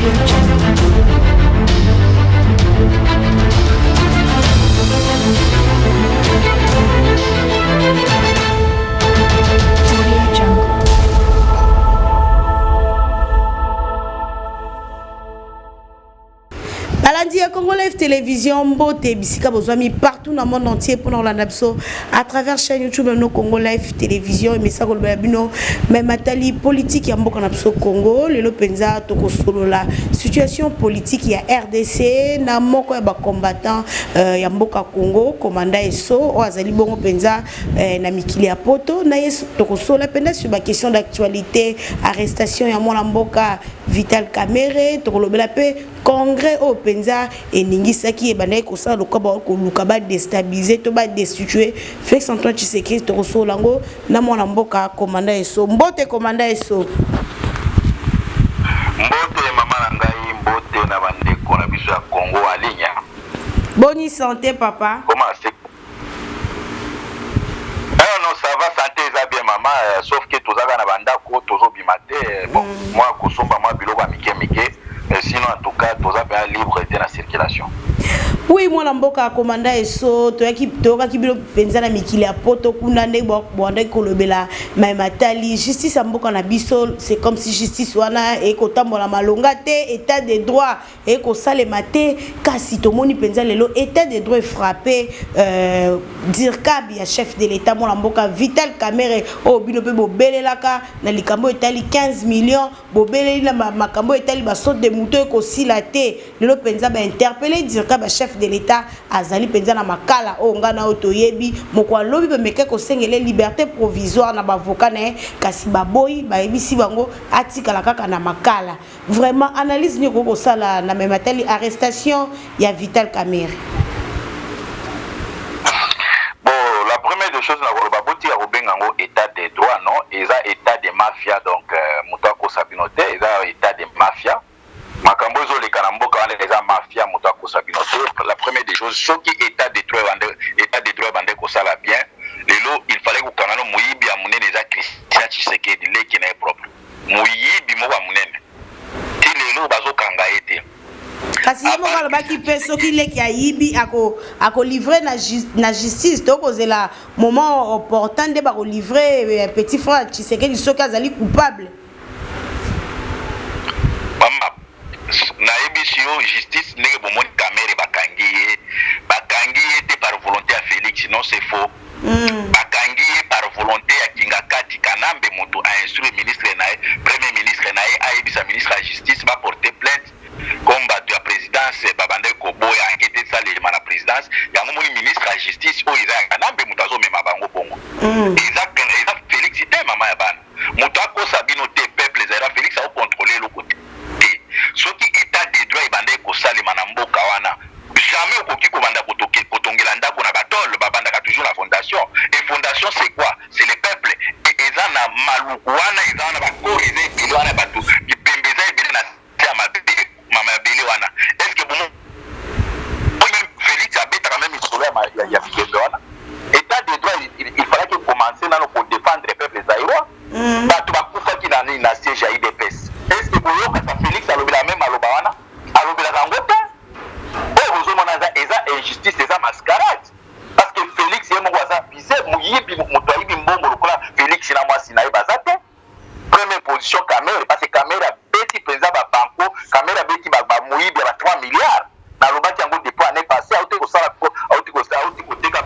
Audio Jungle. Audio Jungle. Balandi ya Congo Live Télévision, mbote bisika bozwami partout dans le monde entier pour nous biso à travers chaîne YouTube no Congo Live Télévision emesa koloba ya bino mais matali politique ya mboka na biso Congo. Lelo penza tokosolola situation politique ya RDC na moko ya ba combattant ya mboka Congo, commandant Esso oyo azali bongo penza na mikili ya poto. Na ye tokosolola penza sur ba question d'actualité, arrestation ya mwana mboka Vital Kamerhe, tokolobela pe congrès oyo penza eningisaki ebandaki kosala lokola koluka ba déstabiliser to ba destituer Félix Antoine Tshisekedi. Tokosolola yango na mwana mboka commandant Esso. Mbote commandant Esso. Mbote mama na ngai, mbote na bandeko na biso ya Congo alinya. Boni santé, papa? Comment c'est? Non, non, ça va, santé eza bien mama, sauf que tozaka na bandako, tozobima te, bon, moi kosomba mwa biloko ya mike mike, mais sinon en tout cas toza bien libre te na circulation. Oui, mwana mboka commandant Esso, toyaki toyokaki bino mpenza na mikili ya poto kuna nde bwandaki kolobela matali justice ya mboka na biso. C'est comme si justice wana ekotambola malonga te, état de droit ekosalema te. Kasi tomoni mpenza lelo état de droit frappé dircab ya chef de l'État, mwana mboka Vital Kamerhe, oyo bino mpe bobelelaka na likambo etali 15 millions, bobeleli na makambo etali basaut de mouton ekosila te. Lelo mpenza bainterpeller dircab ya chef de l'État, azali mpenza na makala oyo ngai na oyo toyebi. Moko alobi bameke kosengele liberté provisoire na baavocat na ye, kasi baboyi, bayebisi bango atikala kaka na makala. Vraiment, analyse nini okoki kosala na mema tali arrestation ya Vital Kamerhe? Bon, la première des choses, nakoloba botika kobenga yango état de droit. Non, eza état de mafia. Donc moto akosa bino te, eza état de mafia. Makambo ezoleka na mboka wana eza mafia, moto akosa bino te. La première des choses, soki état de droit bande, état de droit bande kosala bien, lelo il fallait kokanga no moyibi ya monene, eza Christian Tshisekedi, leki na ye propre, moyibi moko ya monene, ti lelo bazokanga ye te. Kasi ye moko alobaki mpe soki leki ayibi, akolivrer na justice. Tokozela moment opportun nde bakolivrer petit frère Tshisekedi soki azali coupable. Mama, nayebisi yo, justice, ndenge bomoni Kamerhe bakangi ye, bakangi ye te par volonté ya Félix. Non, c'est faux. Bakangi ye par volonté ya Kingakati. Kanambe moto ainstruire ministre na ye, premier ministre na ye, ayebisa ministre ya justice baporte plainte. Comme bato ya présidence babandaki koboya enquête esalema na présidence, yango moni ministre ya justice oyo eza ya Kanambe moto azomema bango bongo. Eza Félix te. Mama ya bana, moto akosa bino te. Peuple ezali, Félix akocontrôler eloko te. Soki état de droit ebandaki kosalema na mboka wana, jamais okoki kobanda kotongela ndako na batole. Babandaka toujours na fondation. Et fondation, c'est quoi? C'est le peuple. Eza na maluku wana, eza wana bakoro eza ebele wana, bato bipembe eza ebele na se ya mabele, mama mabele wana. Est ce que bomo Félix abetaka même lisolo ya bipembe wana? État de droit, il fallait que commencer nano kodéfendre peuple zaïrois. Bato bakufaki na nini? Na siège ya UDPS. Est ce que boyokaka Félix alobelaka même maloba wana? Alobelaka yango te. Oyo bozomona eza injustice, eza mascarade, parce que Félix ye moko aza bise moyibi. Moto ayibi mbongo lokola Félix na mwasi na ye baza te. Première position Kamerhe, parce que Kamerhe abeti mpenza babanko, Kamerhe abeti bamoyibi ya ba 3 milliards. Nalobaki yango depuis année passée. Auti kosala, auti koteka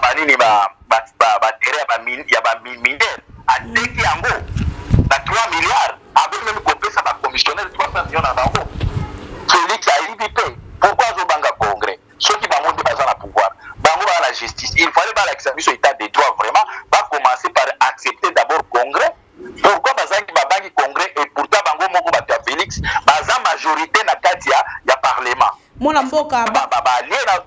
banini, baterrain ya baminere, ateki yango na 3 milliards. Abe même kopesa bacommissionnaire 300 millions na bango. Félix ayibi mpe. Pourquoi azobanga congrès soki bango nde baza na pouvoir, bango baza na justice? Il fallait balakisa biso état de droit vraiment, bacommence par accepter d'abord congrès. Pourquoi bazangi, babangi congrès? Et pourtant bango moko bato ya Félix baza majorité na kati ya parlement. Mwana mboka Balie na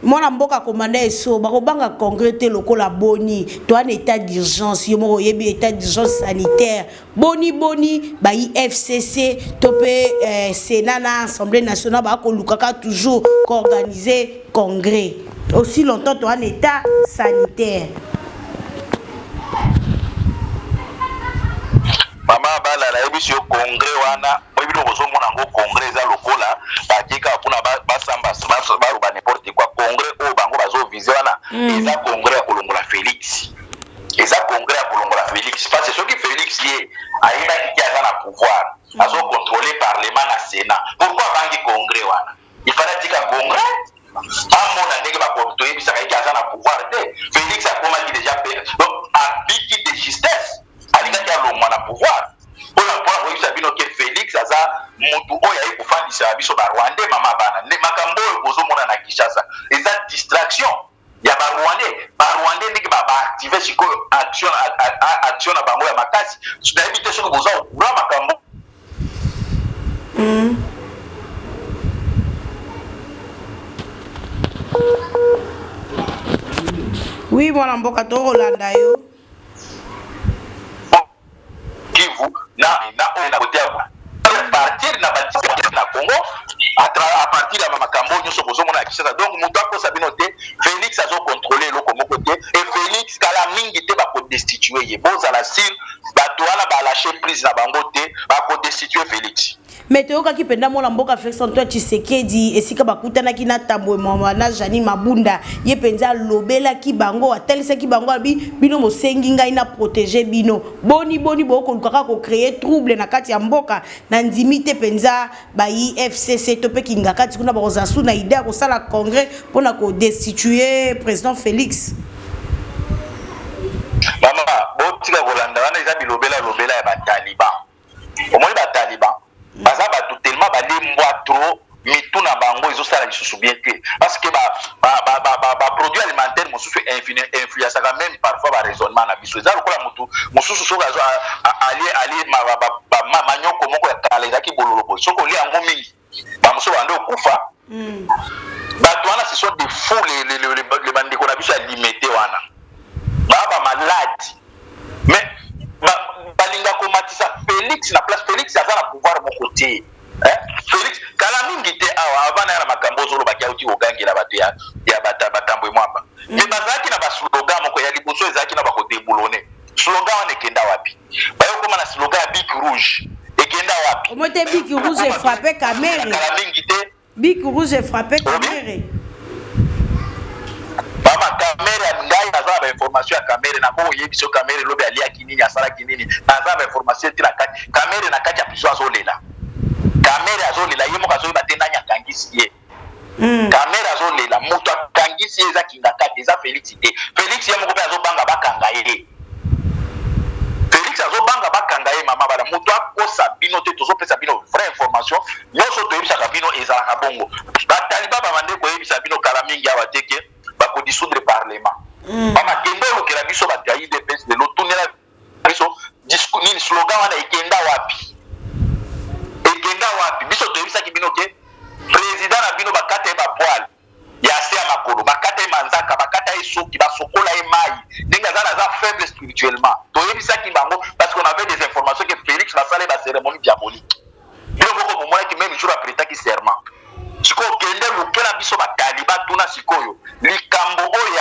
Mwana mboka commandant Esso, bakobanga congrès te lokola boni toa na état d'urgence? Yo moko oyebi état d'urgence sanitaire. Boni boni ba FCC to mpe Sénat na Assemblée nationale bakolukaka toujours koorganiser congrès aussi longtemps toa na état sanitaire? Mama, bana, nayebisi yo, congrès wana. Oyo bino bozomona yango, congrès eza lokola batie kaka mpona basamba, baloba n'importe quoi. Congrès oyo bango bazoviser wana eza congrès ya kolongola Félix, eza congrès ya kolongola Félix, parce que soki Félix ye ayebaki ke aza na pouvoir, azocontrôle parlement na Sénat, pourquoi abangi congrès wana? Il fallait atika congrès, amona ndenge toyebisaka ye ke aza na pouvoir te. Félix akomaki déjà, donc abiki de justesse, alingaki alongwa na pouvoir. Mpona koyebisa bino ke Félix aza motu oyo aye kofandisa biso Barwandais. Mama bana, nde makambo oyo bozomona na Kinshasa eza distraction ya Barwandais. Barwandais ndenge baactiver sikoyo action na bango ya makasi, nayebi te soki boza okura makambo. Oui, mwana mboka, tokolanda yo. Kivu na oyo na kote ya partir na na Congo, à partir ya makambo nyonso bozomona ya Kinshasa. Donc moto akosa bino te, Félix azocontrôle eloko moko te. E Félix, kala mingi te bakodestituer ye, bozala sûr. Bato wana balâcher prise na bango te, bakodestituer Félix. Mais toyokaki mpenza mwana mboka Félix Antoine Tshisekedi, esika bakutanaki na Tambwe Mwamba na Janine Mabunda, ye mpenza alobelaki bango, atalisaki bango, abi: "Bino mosengi ngai na protéger bino, boni boni bokolukaka kocréer trouble na kati ya mboka?" Na ndimi te mpenza bayi FCC to mpe kinga kati kuna bakozala su na idée ya kosala congrès mpona kodestituer président Félix. Mama, botika kolanda wana, eza bilobela lobela ya Bataliban. Omoni, Bataliban baza bato tellement balembwa trop, mitu na bango ezosala lisusu bien te, parce que baproduit alimentaire mosusu influençaka même parfois baraisonnement na biso. Eza lokola motu mosusu soki azo alie manyoko moko ya kala, ezalaki bololo boye, soki olie yango mingi, bamosusu bande okufa. Bato wana, ce sont des fous. Les bandeko na biso ya Limete wana baa bamalade, mais balinga komatisa Félix na place. Félix aza na pouvoir moko te. Félix, kala mingi te awa, avant na ya na makambo ozolobaki, auti kogangela bato ya Batambwe Mwamba, mais bazalaki na baslogan moko ya liboso, ezalaki na bakodéboulonner. Slogan wana ekenda wapi? Bayokoma na slogan ya bic rouge, ekenda wapi? Omo te, bic rouge efrappe Kamerhe. Kala mingi te. Bic rouge efrappe Kamerhe. Mama, Kamerhe, ngai naza na bainformation ya Kamerhe. Nako oyebi so Kamerhe elobi aliaki nini, asalaki nini, naza na bainformation te. Na kati Kamerhe, na kati ya prison, azolela. Kamerhe azolela, ye moko azoyeba te nani akangisi ye. Kamerhe azolela, moto akangisi ye eza Kingakati, eza Félix te. Félix ye moko mpe azobanga bakanga ye. Félix azobanga bakanga ye. Mama bana, moto akosa bino te, tozopesa bino vraie information. Nyonso toyebisaka bino ezalaka bongo. Bataliba babande koyebisa bino kala mingi awa te ke bakodissoudre parlement. Mama, kende olukela biso bato ya UDPS lelo, tunela biso nini, slogan wana ekenda wapi? Ekenda wapi? Biso toyebisaki bino ke président na bino bakata ye bapoils ya se ya makolo, bakata ye manzaka, bakata ye suki, basokola ye mai, ndenge aza naza faible spirituellement. Toyebisaki bango parce qu'on avait des informations que Félix basala ye bacérémonie diabolique. Bino moko bomonaki même jour aprêtaki serment. Sikoyo kende lukela biso Bataliba, tuna sikoyo likambo oyo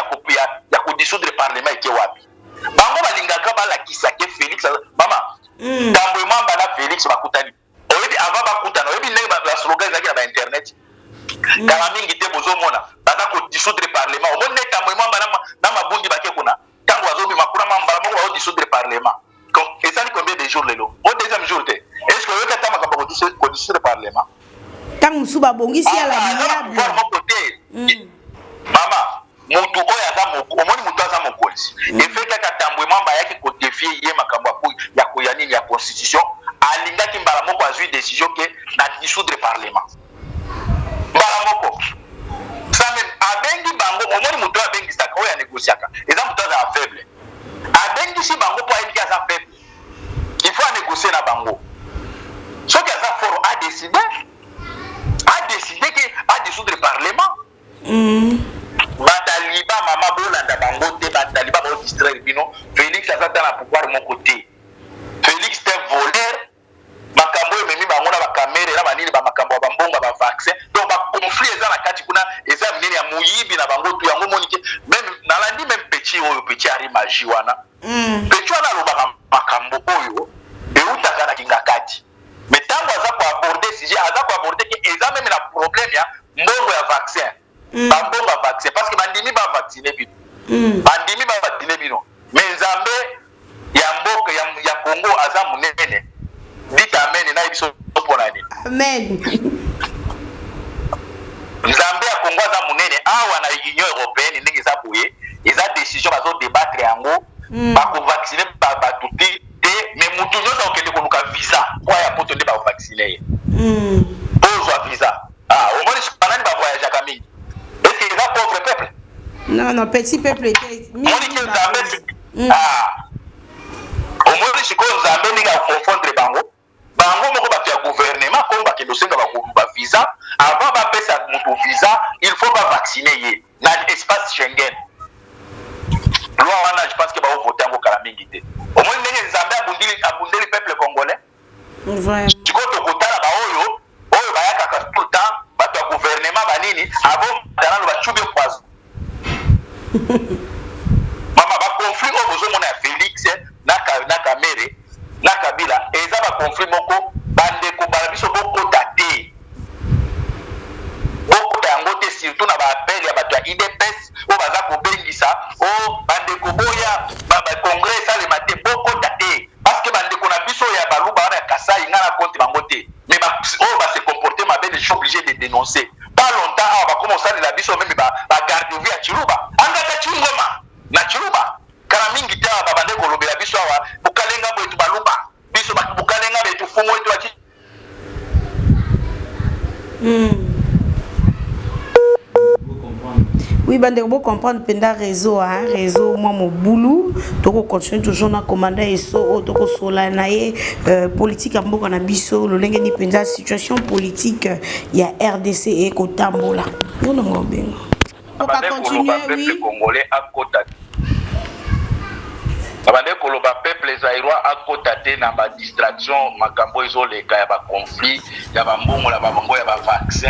ya kodissoudre parlement eke wapi? Bango balingaka balakisa ke Félix, mama, Tambwe Mwamba na Félix bakutani. Oyebi, avant bakutana, oyebi ndenge baslogan ezalaki na bainternet. Kala mingi te bozomona baza kodissoudre parlement. Omoni nde Tambwe Mwamba na Mabundi bake kuna, ntango bazobima kuna, mbala moko bazodissoudre parlement. Esali combien de jours lelo? O deuxième jour te. Est ce que oyoki ata makambo kodissoudre parlement? Ntango mosusu babongisi ya l'amiable. Moko te, mama. Motu oyo aza, omoni, motu aza mokonzi efe kaka Tambwe Mwamba ayaki kodéfier ye makambo ya koya nini ya constitution, alingaki mbala moko azwi décision ke na dissoudre parlement mbala moko, sans même abengi bango. Omoni, moto oyo abengisaka, oyo anégociaka, eza moto azala faible. Abengisi bango mpo ayebiki aza faible, il faut anégocier na bango. Soki aza fort, adécide ke adissoudre parlement. Bataliba, mama, bolanda bango te. Bataliba baodistraire bino. Félix aza ta na pouvoir moko te. Félix te voleur. Makambo oyo ememi bango na baKamerhe na banini, bamakambo ya bambongo ya bavaccin, donc baconflit eza na kati kuna, eza minene ya moyibi na bango tu. Yango moni ke même nalandi même petit oyo, petit ari magie wana. Petit wana alobaka makambo oyo eutaka na Kingakati, mais ntango aza Bandimi bavacciner bino, mais Nzambe ya mboka ya Congo aza monene. Dites amen. Nayebi biso mpona nini. Amen. Nzambe ya Congo aza monene. Awa na Union européenne, ndenge eza boye, eza décision bazodébattre yango. Bakovacciner bato te te, mais mutu nyonso akokende koluka visa po ya poto nde bakovacciner ye. Po ozwa visa, ah, omoni banani bavoyageaka mingi? Est-ce eza pauvre peuple? Non, petit peuple te. Omoni ke Nzambe, ah, omoni sikoyo Nzambe ndenge aconfondre bango. Bango moko bato ya gouvernement kongo bakende osenga bavisa. Avant bapesa moto visa, il faut bavacciner ye na espace Schengen. Loi wana, je pense ke baovote yango kala mingi te. Omoni ndenge Nzambe abundeli peuple congolais. Sikoyo tokotala baoyo oyo bayakaka tout le temps, bato ya gouvernement banini, abomata nano bacubi poison. Mama, baconflit oyo bozomona ya Félix na Kamerhe na Kabila eza baconflit moko. Bandeko bana biso, bokota te, bokota yango te, surtout na baappel ya bato ya UDPS oyo baza kobengisa o bandeko boya bacongrès esalema te. Bokota te, parce que bandeko na biso ya Baluba wana ya Kasai, ngai na compte bango te, mais oyo base comporte mabe, je suis obligé de dénoncer. Pas longtemps awa bakoma kosalela biso même bagarde-à-vue ya Chiluba, angata chingoma na Chiluba. Kala mingi te awa babande kolobela biso awa bukalenga bwetu Baluba, biso bukalenga betu fumu wetu ati. Oui, bandeko, bocomprendre mpenza réseau, hein, réseau mwa mobulu. Tokocontinue toujours na commandant Eso oyo tokosola na ye politique ya mboka na biso, lolenge nini mpenza situation politique ya RDC ekotambola. Yo nango obenga. Abande koloba peuple congolais akota, abande koloba peuple zaïrois akota te na badistraction, makambo ezoleka ya baconflit ya bambongo na bango ya bavaccin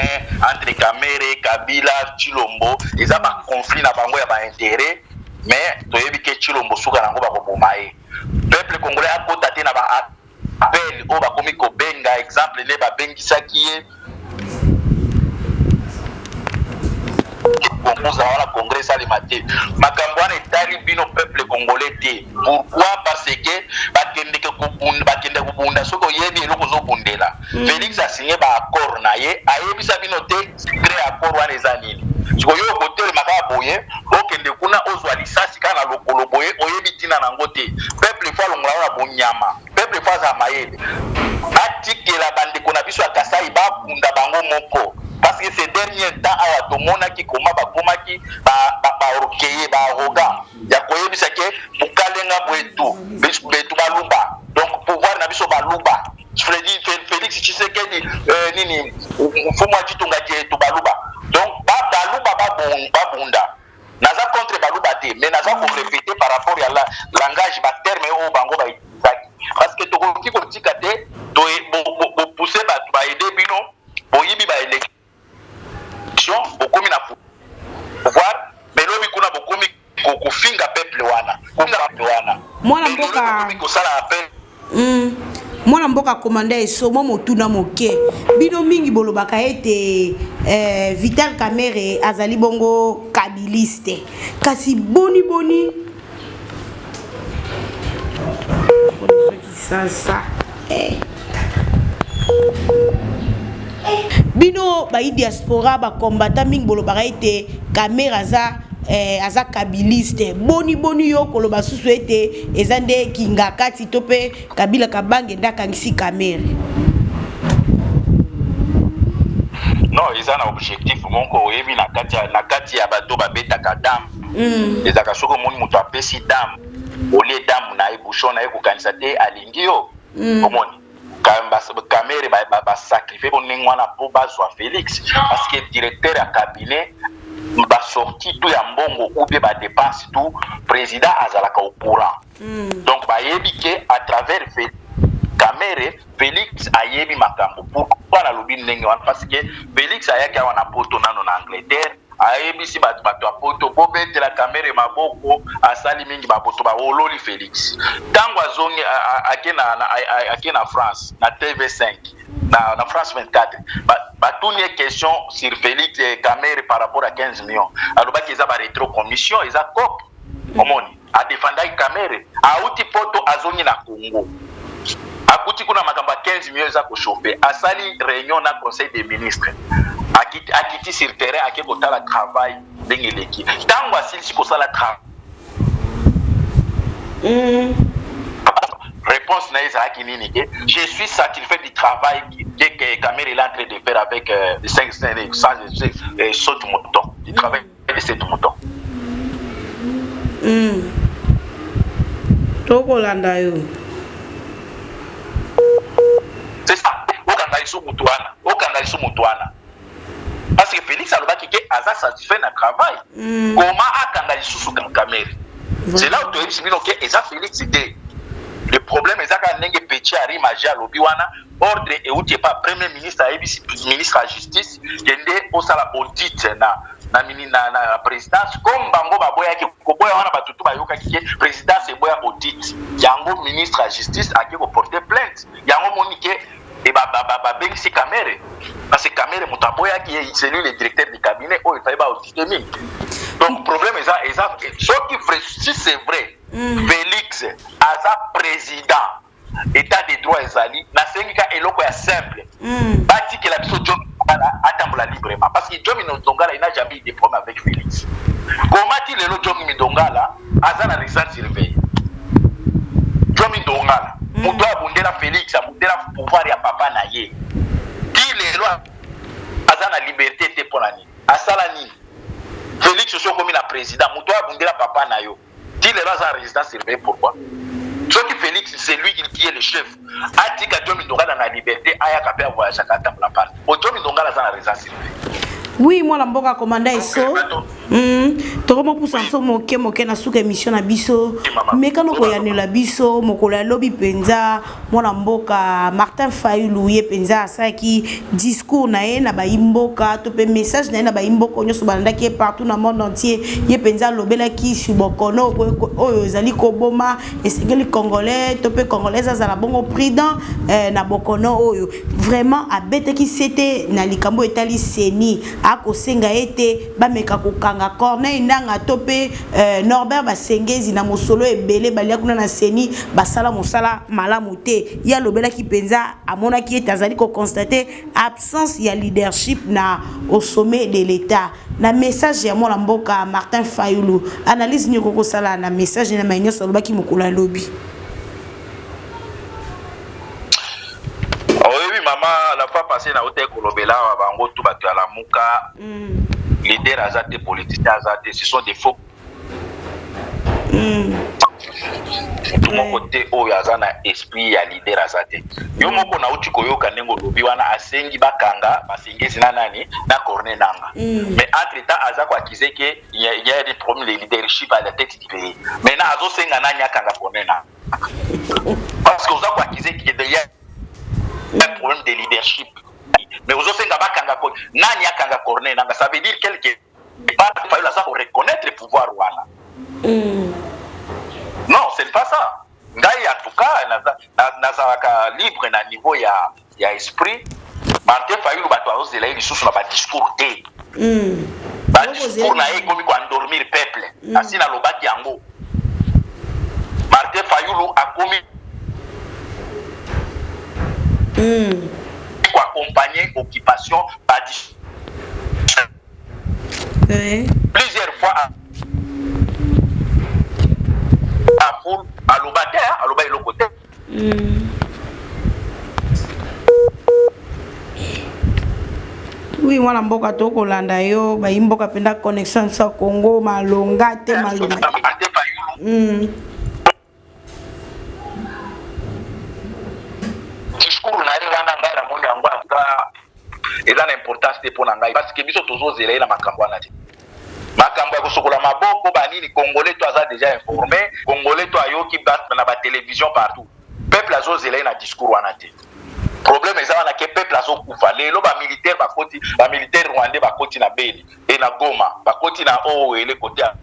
entre Kamerhe, Kabila, Tshilombo. Eza baconflit na bango ya baintérêt, mais toyebi ke Tshilombo suka nango bakoboma ye. Peuple congolais akota te na baappel oyo bakomi kobenga. Exemple nde babengisaki ye kozala wana, congrès esalema te. Makambo wana etali bino peuple congolais te. Pourquoi? Parce que bakendeke kobunda, bakende kobunda. Soki oyebi eloko ozobundela, Félix asigné baaccord na ye, ayebisa bino te secret accord wana eza nini. Sikoyo yo okotelema kaka boye, okende kuna, ozwa lisasi kaka na lokolo boye, oyebi ntina nango te. Peuple faut alongola wana bonyama. Peuple faut azala mayele, atikela bandeko na biso ya Kasai babunda bango moko, parce que ces derniers temps awa tomonaki koma bakomaki baorgueilleux, baarrogant ya koyebisa ke bukalenga bwetu betu Baluba, donc pouvoir na biso Baluba, Fredi Félix Tshisekedi, nini, mfumu ya Chitunga dietu Baluba. Donc Baluba babunda. Naza contre Baluba te, mais naza korépéter par rapport ya langage, baterme oyo bango bautilisaki, parce que tokoki kotika te bopousse bato baede bino, boyibi baélection, bokomi na pouvoir, mais lobi kuna bokomi kofinga peuple wana, kofinga peuple wana. Mwana mboka, bokomi kosala appel. Mwana mboka commandant Eso, mwa motuna moke. Bino mingi bolobaka ete Vital Kamerhe azali bongo kabiliste, kasi boni boni sasa, eh. Bino bayi diaspora, bakombata mingi bolobaka ete Kamerhe aza kabiliste. Boni boni yo koloba susu ete eza nde Kingakati to mpe Kabila Kabange nde akangisi Kamerhe? Non, eza na objectif moko. Oyebi, na kati ya bato babetaka dame, ezalaka soki omoni moto apesi dame, olie dame na ye, bouchon na ye, kokanisa te alingi yo. Omoni Kamerhe basacrifie po ndenge wana mpo bazwa Félix, parce que directeur ya cabinet, basorti tout ya mbongo ou bien badépense tout, président azalaka au courant. Donc bayebi ke à travers Kamerhe, Félix ayebi makambo. Pourquoi nalobi ndenge wana? Parce que Félix ayaki awa na poto, nano na Angleterre, ayebisi bato ya poto bobetela Kamerhe maboko, asali mingi. Baboto baololi Félix. Ntango azongi, ake na France, na TV5, na France 24, batuni ye question sur Félix Kamerhe par rapport à 15 millions. Alobaki eza barétrocommission, eza coop. Omoni, adefandaki Kamerhe, auti Poto, azongi na Congo, akuti kuna makambo ya 15 millions eza kochauffe. Asali réunion na conseil des ministres, akiti, akiti sur terrain, ake kotala travail ndenge eleki. Ntango asilisi kosala travail, réponse na ye ezalaki nini? Ke je suis satisfait du travail que Kamerhe est en train de faire avec 5 5 saut mouton, du travail de cette mouton. Tokolanda yo. C'est ça. Okanga lisu motu wana, okanga lisu motu wana, parce que Félix alobaki ke aza satisfait na travail. Koma akanga lisusu Kamerhe? C'est là où toyebisi bino ke eza Félix te. Le problème eza kaka ndenge Petit Ari Magie alobi wana, ordre euti epa premier ministre, ayebisi ministre ya justice kende osala audit na présidence. Comme bango baboyaki koboya wana, bato tu bayokaki ke présidence eboya audit yango, ministre ya justice ake koporter plainte yango. Moni ke babengisi Kamerhe, parce que Kamerhe moto aboyaki ye, c'est lui le directeur du cabinet oyo efai baaudite mingi. Donc problème eza soki vrai, si c'est vrai, Félix aza président, état de droit ezali. Nasengi ka eloko ya simple: batikela biso John Ndongala atambola librement, parce que John Ndongala, il n'a jamais eu de problème avec Félix. Komati lelo John Ndongala aza na résidence surveillée? John Ndongala, moto abundela Félix, abundela pouvoir ya papa na ye, ti lelo aza na liberté te. Mpo na nini? Asala nini Félix? Soki okomi na président, moto abundela papa na yo, ti lelo aza na résidence surveillée, pourquoi? Soki Félix, c'est lui qui est le chef, atika John Ndongala na liberté, ayaka mpe avoyageaka, atambola parti o. John Ndongala aza na résidence surveillée. Oui, mwana mboka komanda eso, tokomopusa biso moke moke na suka émission na biso. Mekano koyanela biso mokolo ya lobi mpenza, mwana mboka Martin Fayulu ye mpenza asalaki discours na ye na bayi mboka to mpe message na ye na bayi mboka nyonso balandaki ye partout na monde entier. Ye mpenza alobelaki sur bokono oyo ezali koboma. Esengeli Congolais to mpe Congolaise azala bongo prudent na bokono oyo. Vraiment abetaki sete na likambo etali CENI, akosenga ete bameka kokanga Corneille Nanga to mpe Norbert Basengezi na mosolo ebele balia kuna na CENI, basala mosala malamu te. Ye alobelaki mpenza, amonaki ete azali koconstater absence ya leadership na au sommet de l'État. Na message ya mwana mboka Martin Fayulu, analyse nini okokosala na message na mai nyonso alobaki mokolo alobi? Oyebi mama, la fois passée na ota kolobela awa, bango tu bato ya Lamuka, leader aza te, politicien aza te, ce sont des faux. Motu moko te oyo aza na esprit ya leader aza te. Yo moko nauti koyoka ndenge olobi wana, asengi bakanga Basengezi na nani, na Corneille Nanga, mais entre temps aza koaccuser ke il y a des problèmes de leadership à la tête du pays. Maintenant azosenga nani akanga Corneille Nanga? Parce que oza koaccuser ke il y a un problème de leadership, mais ozosenga bakanga nani, akanga Corneille Nanga. Ça veut dire quelque part Fayulu aza koreconnaître pouvoir wana. Non, c'est pas ça. Ngai en tout cas nazalaka libre na niveau ya esprit. Martin Fayulu, bato azozela ye lisusu na badiscours te. Badiscours na ye ekomi koendormir peuple. Asi nalobaki yango, Martin Fayulu akomi koaccompagner occupation badi plusieurs fois afoul aloba te, aloba eloko te. Oui, mwana mboka, tokolanda yo. Bayi mboka mpenza, connexion biso ya Congo malonga te, malonga. Martin Fayulu, discours na ye wana, ngai namoni yango aza eza na importance te mpo na ngai, parce que biso tozozela ye na makambo wana te, makambo ya kosokola maboko banini. Congolais to aza déjà informé, Congolais to ayoki na batélévision partout. Peuple azozela ye na discours wana te. Problème eza wana ke peuple azokufa lelo. Bamilitaire bakoti, bamilitaire rwandais bakoti na Beni e na Goma, bakoti na oyo ele kote ya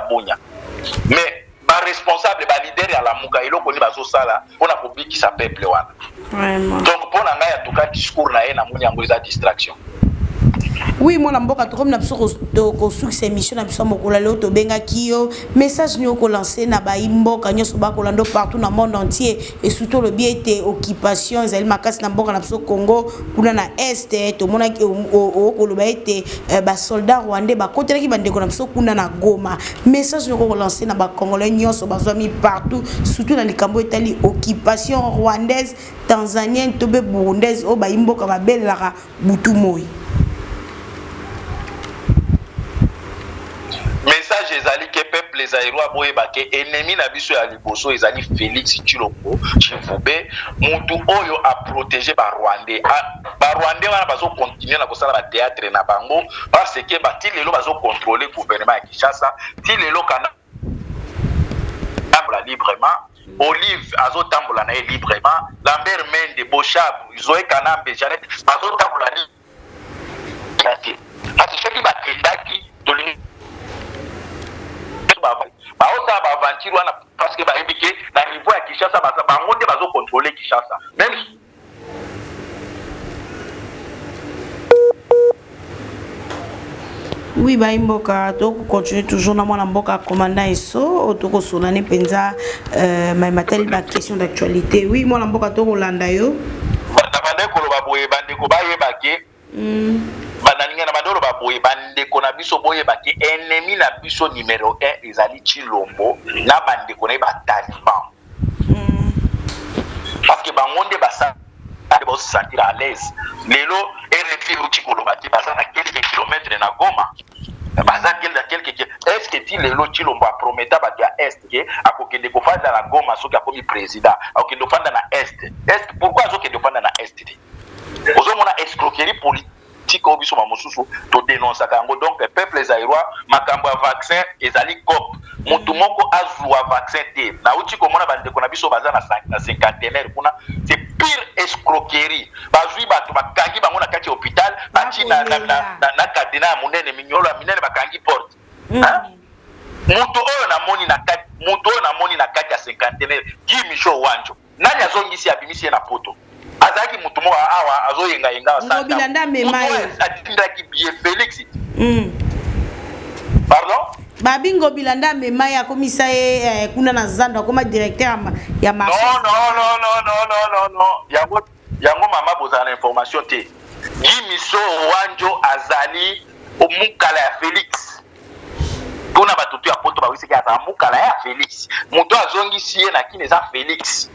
Bunya, mais baresponsable, baleader ya Lamuka, eloko nini bazosala mpona kobikisa peuple wana? Vraiment. Donc mpo na ngai, en tout cas, discours na ye namoni yango eza distraction. Oui, mwana mboka, tokomi na biso kosukisa émission na biso ya mokolo ya lelo. Tobengaki yo, message nini okolancer na bayi mboka nyonso bakolanda partout na monde entier? Et surtout olobi ete occupation ezali makasi na mboka na biso Congo, kuna na Est. Tomonaki okoloba ete basoldat rwandais bakotelaki bandeko na biso kuna na Goma. Message nini okolancer na bacongolais nyonso bazwami partout, surtout na likambo etali occupation rwandaise, tanzanienne to mpe burundaise, oyo bayi mboka babelelaka butu moi? Message ezali ke peuple zaïrois boyeba ke ennemi na biso ya liboso ezali Félix Tshilombo Tshivube, mutu oyo aprotéger barwandais. Barwandais wana bazocontinuer na kosala bathéâtre na bango parce que bati lelo bazocontrôler gouvernement ya Kinshasa. Ti lelo kana tambola librement, Olive azotambola na ye librement, Lambert Mende, Boshab, Zoe Kanambe, Janet bazotambola te, parce soki bakendaki, tolingi baosala baaventure wana parce que bayebi ke na niveau ya Kinshasa bango nde bazocontrôler Kinshasa même. Oui, bayi mboka, tokocontinuer toujours na mwana mboka commandant Eso. Tokosonane mpenza matali baquestion d'actualité. Oui, mwana mboka, tokolanda yo. Nabandaki koloba boye, bandeko bayeba ke banalinga na bandi oloba boye, bandeko na biso boyeba ke ennemi na biso numéro 1 ezali Tshilombo na bandeko na ye bataliban, parce que bango nde basala baosentir à l'aise. Lelo RFI euti koloba te, baza na quelques kilomètres na Goma, baza na quelque. Est ce que ti lelo Tshilombo aprometa bato ya Est ke akokende kofanda na Goma soki akomi président, akokende kofanda na Est? Est ce pourquoi azokende kofanda na Est te? Ozomona escroquerie politique oyo biso bamosusu todénonçaka yango. Donc peuple zaïrois, makambo ya vaccin ezali coop, motu moko azwa vaccin te. Nauti komona bandeko na biso baza na Cinquantenaire kuna, c'est pire escroquerie. Bazwi bato, bakangi bango na kati ya hôpital, bati na cadenas ya monene, minyolo ya minene, bakangi porte. Moto oyo namoni na kati, moto oyo namoni na kati ya Cinquantenaire, Guy Micho Wanjo, nani azongisi, abimisi ye na Poto? Azalaki motu moko awa azoyengayenga. Ngobila nde amema ye. Atindaki bie Félix. Pardon? Babi Ngobila nde amema ye, akomisa ye kuna na zando, akoma directeur ya marché. Non, non, non, non, non, non, non, non, yango yango mama, bozala na information te. Guy Miso Wanjo azali mukala ya Félix. Mpona bato to ya Poto bawisaki azala mukala ya Félix. Moto azongisi ye na Kini eza Félix.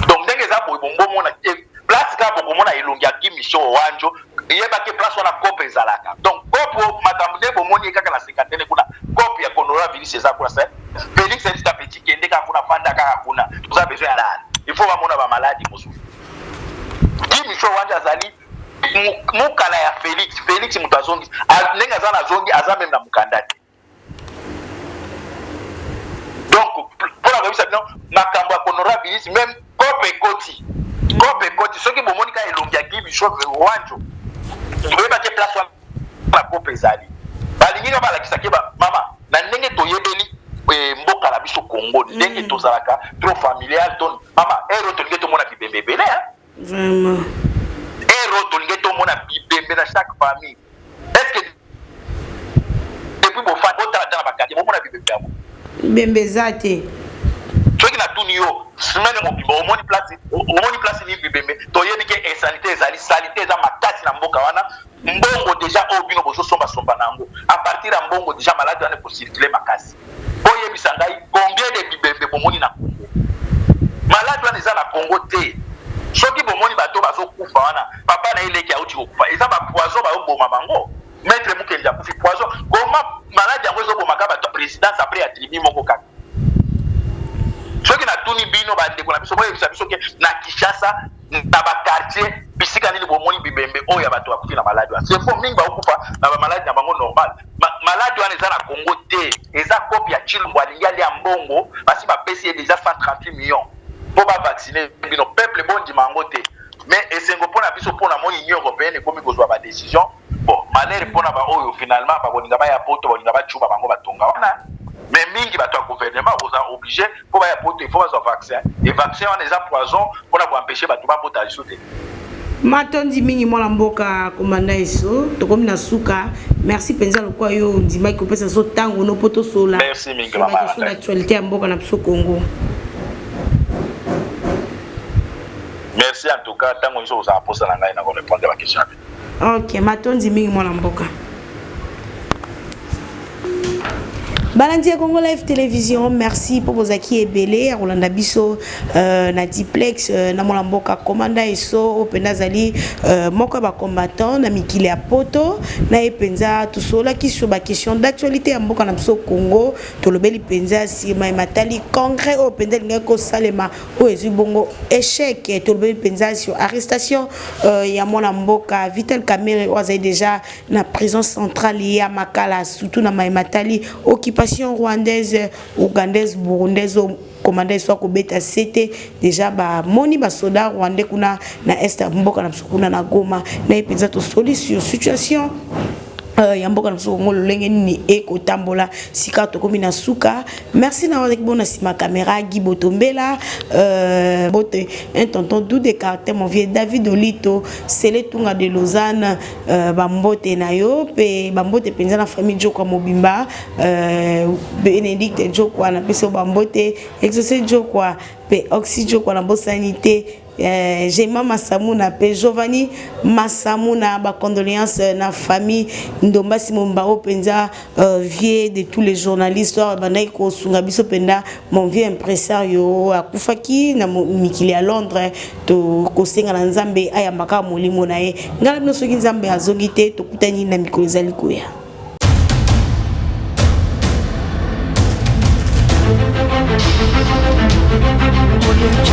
Donc ndenge eza boye, bombomona place kaka bokomona elongi ya Guy Miso Wanjo, yebaki place wana coop ezalaka. Donc coop, makambo nde bomoni ye kaka na Cinquantenaire kuna, coop ya coronavirus eza kuna. Se Félix ayebisika petit: kende kaka kuna, fanda kaka kuna, toza besoin ya lala, il faut bamona bamaladi mosusu. Guy Miso Wanjo azali mukala ya Félix. Félix moto azongi, ndenge aza na zongi, aza même na mokanda te. Donc mpona koyebisa bino makambo ya coronavirus, même coop ekoti, coop ekoti. Soki bomoni kaka elongi ya Guy Miso Wanjo, oyebaki place wana coop ezali. Balingi kaka balakisaki mama na ndenge toyebeli mboka na biso Congo, ndenge tozalaka trop familial. To mama ero, tolingi tomona bibembe ebele. Vraiment. Ero, tolingi tomona bibembe na chaque famille. Est ce que depuis bofandi, botala ta na baquartier, bomona bibembe yango? Bibembe eza te. Soki natuni yo, semaine mobimba omoni place, omoni place nini bibembe? Toyebi ke insanité ezali, saleté eza makasi na mboka wana. Mbongo déjà oyo bino bozosombasomba na yango, à partir ya mbongo déjà maladi wana ekocirculer makasi. Boyebisa ngai combien de bibembe bomoni na Congo? Maladi wana eza na Congo te. Soki bomoni bato bazokufa wana, papa na ye leki auti kokufa, eza bapoison bayoboma bango. Maître Mukendi akufi poison. Koma maladi yango ezobomaka bato ya présidence après ya tribu moko kaka? Soki natuni bino, bandeko na biso, boyebisa biso ke na Kinshasa, na baquartier, bisika nini bomoni bibembe oyo ya bato bakufi na maladi wana? C'est faux. Mingi bakokufa na bamaladi na bango normal. Maladi wana eza na Congo te, eza coop ya Tshilombo. Alingi alia mbongo, basi bapesi ye déjà 138 millions mpo bavacciner bino. Peuple, bondima yango te. Mais esengo mpona biso, mpona moni Union européenne ekomi kozwa badécision. Bon, malheur mpona baoyo finalement bakolinga baya Poto, bakolinga bacuba bango batonga wana. Mais mingi bato ya gouvernement kozala obligé mpo baya Poto, il faut bazwa vaccin, et vaccin wana eza poison mpona koempêcher bato babota lisusu te. Matondi mingi mwana mboka komanda Esso, tokomi na suka. Merci mpenza lokola yo ondimaki kopesa biso ntango no mpo tosola Merci mingi, mama sur l'actualité ya mboka na biso Congo. Merci en tout cas, ntango nyonso kozala mposa na ngai na korépondre ba question na bino. Ok, matondi mingi mwana mboka. Balandi ya Congo Live Télévision, merci pour bozaki ebele ya kolanda biso na diplex na mwana mboka Komanda Esso oyo mpenza azali moko ya bacombattant na mikili ya poto. Na ye mpenza tosololaki sur baquestion d'actualité ya mboka na biso Congo. Tolobeli mpenza nsima ya matali congrès oyo mpenza elingaki kosalema oyo ezwi bongo échec. Tolobeli mpenza sur arrestation ya mwana mboka Vital Kamerhe oyo azali déjà na prison centrale ya Makala, surtout na maye matali occupation rwandaise, ougandaise, burundaise. Komanda Esso akobeta sete déjà bamoni basoda rwandais kuna na est ya mboka na biso, kuna na Goma. Na ye mpenza tosoli sur situation ya mboka na biso Kongo, lolenge nini ekotambola sika tokomi na suka. Merci na wazaki bona nsima caméra Guy Botombela, bote un tonton doux de caractère, mon vieux David Olito Sele Tunga de Lausanne, bambote na yo mpe bambote mpenza na famille Jokwa mobimba, Bénédicte Jokwa, napesi yo bambote, Exaucé Jokwa mpe Oxy Jokwa, nabosani te Jema Masamuna mpe Giovanni Masamuna. Bacondoléance na famille Ndombasi Mombao mpenza, vieux de tous les journalistes oyo bandaki kosunga biso mpenza, mon vieux impresario akufaki na mikili ya Londres. Tokosenga na Nzambe ayambaka molimo na ye. Ngai na bino, soki Nzambe azongi te, tokutani na mikolo ezali koya. Audio Jungle.